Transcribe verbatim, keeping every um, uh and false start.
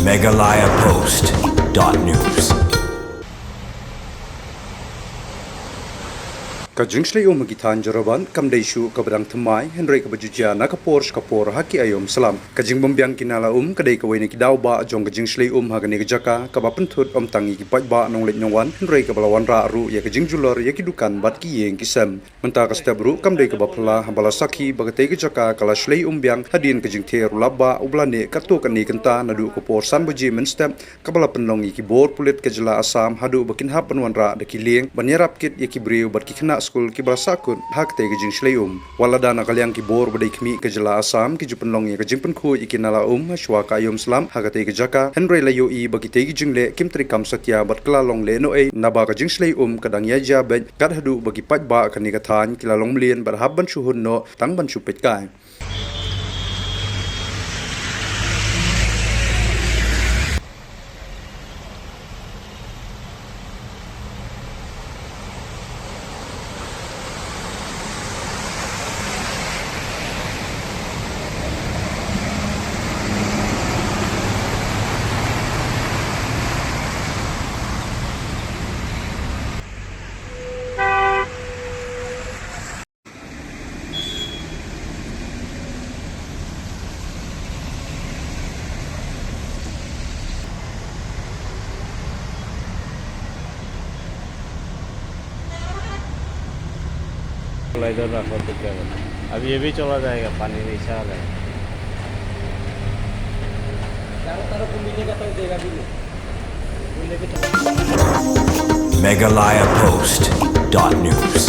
Meghalaya Post dot news. Ka jingshlei um ha ki thaiñ Jorabat kam dei shuh kaba dang thymmai, hynrei kaba ju jia na ka por sha ka por ha ki aïom slap. Ka jingbymbiang ki nala um ka dei kawei na ki daw ba jong ka jingshlei um ha kane ka jaka, kaba pynthut ym tang ïa ki paidbah nongleit nongwan, hynrei kaba la wanrah ruh ïa ka jingjulor ïa ki dukan bad ki ïing ki sem. Mynta ka step ruh kam dei kaba phylla haba la sakhi ba katei ka jaka ka la shlei um biang hadien ka jingther u lap ba uba la neh katto katne kynta naduh ka por san baje mynstep, kaba la pynlong ïa ki bor pulit ka jylla Assam haduh ba kin hap ban wanrah da ki lieng ban ïarap kit ïa ki briew bad ki khynnah skul kiba la sahkut ha katei ka jingshlei um. Wat la da na ka liang ki bor ba dei khmih ka jylla Assam ki ju pynlong ïa ka jingpynkhuid ïa ki nala um ha shuwa ka aïom slap ha katei ka jaka, hynrei la ïohi ba kitei ki jingleh kim treikam satia bad ka la long lehnohei naba ka jingshlei um ka dang ïaid ïabeit, kat haduh ba ki paidbah kane ka thaiñ ki la long mlien bad hap ban shu hun noh tang ban shu peitkai. चला इधर रखो तो क्या बोला? अब ये भी चला जाएगा, पानी नीचे आ जाएगा। चारों तरफ को मिलेगा तो देगा भी नहीं। Meghalaya Post dot news.